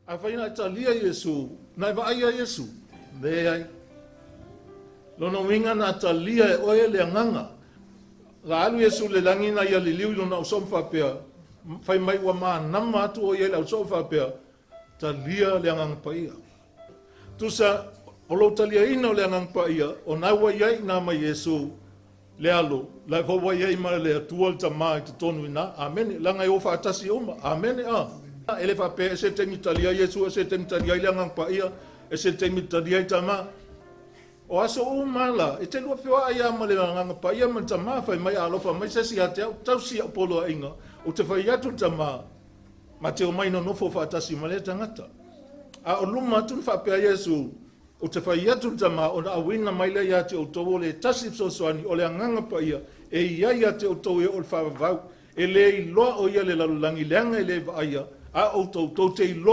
Afai na e talia Iesu, na e vaaia Iesu? Leai. Lona uiga na talia e oe le Agaga. La alu Iesu i le lagi na ia liliu i lona ausoo ma faapea, fai mai ua manama atu o ia i le ausoo faapea, talia le Agaga Paia. Tusa o lou taliaina o le Agaga Paia, o na ua i ai i na ma Iesu, le Alo, la foi ua i ai ma le Atua le Tama i totonu i ina. Amene. Leaga e o faatasi uma. Amene. A. E le faapea e se taimi talia ai Iesu, e se taimi talia ai le Agaga Paia, e se taimi talia ai Tama. O aso uma la, e te lua feoai lava ma le Agaga Paia ma le Tama, fai mai a alofa mai se isi ia te au, tausi au poloaiga, ou te fai atu le Tama, ma te omai nonofo faatasi ma lea tagata. A o luma atu na faapea Iesu, Ou te fai atu le Tama, ona auina mai lea ia te outou o le tasi fesoasoani o le Agaga Paia e i ai ia te outou e oo i le faavavau. E le iloa o ia le lalolagi, leaga e le vaaia, a outou, tou te iloa.